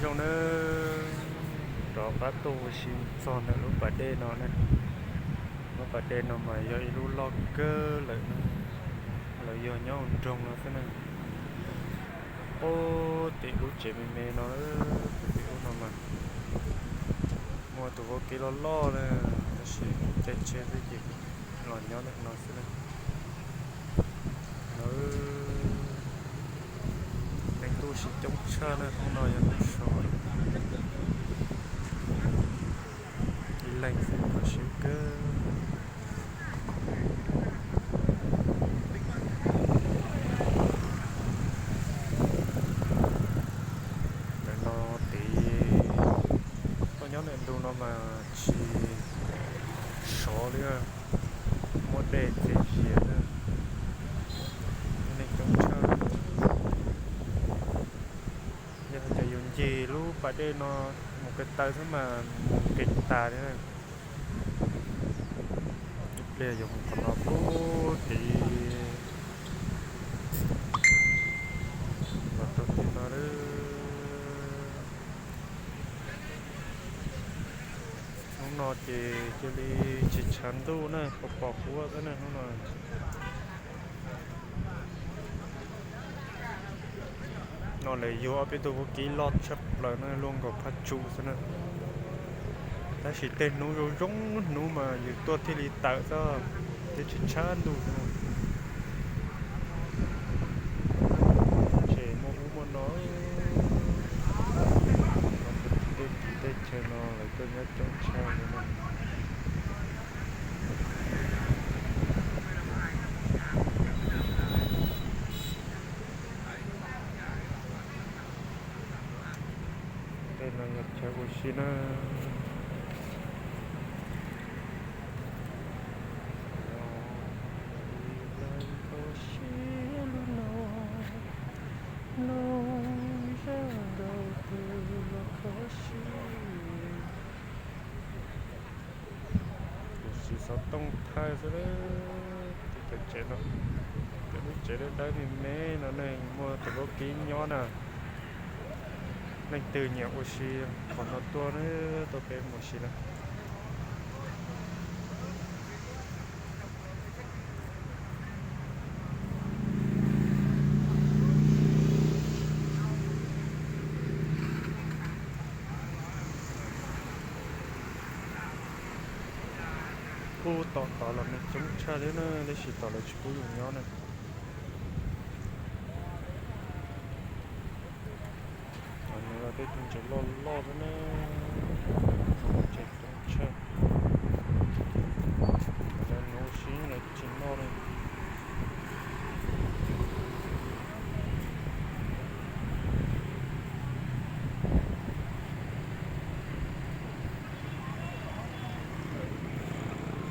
Zoo na, rov qab tuaj ua si txog ntawm lub pas dej no na. Lub pas dej no mas yog ib lub loj kawg lawm na, los yog nyob hauv nroog no xwb na. Pub tim lub tsev me me no, pub tim lub no mas muaj tus vaub kib loj loj na, tab sis caij tsheb xwb ces los nyob ntawm no xwb na. Leej twg sib coob tshaj na, hnub no yog hnub so, ib leeg xwb txaus siab kawg. Ntawm no tid, tuaj nyob ntawm ntug no mas tsis sov li, muaj dej txias zias na, ib leeg coob tshaj. Yog hais tias yus ncig lub pas dej no mus ko taw xwb mas mus nkees tas li na. Ib pliag yuav mus qhov no pub tid, los rau tim no lawm. Hnub no ces cia li tsis tshav ntuj na, pos pos huab xwb na hnub no. No lawv yug ob peb tug vaub kib loj tshaj plaws na, luaj nkaus phaj tsum xwb na. Tab sis tej hnub zoo zoo hnub mas yus tuaj thiaj li tawm xwb, thiab tsis tshav ntuj xwb na. Tseem muaj ub muaj no, tej tim tej chaw no lawv tuaj nyob coob tshaj li na. Tej no yog chaw ua si na. Ua si xov tooj thawj xwb, cov tsev no, cov lub tsev dawb dawb me me no ne muaj tus vaub kib nyob na. Leej twg nyiam ua si qhov no tuaj na, tuaj peb mus ua si na. Kuj tom tod los neeg coob tshaj thiab na, tab sis tom lawv tsis pub yus nyob na. Nws los tej tug ntses loj loj xwb na, tseem coob tshaj.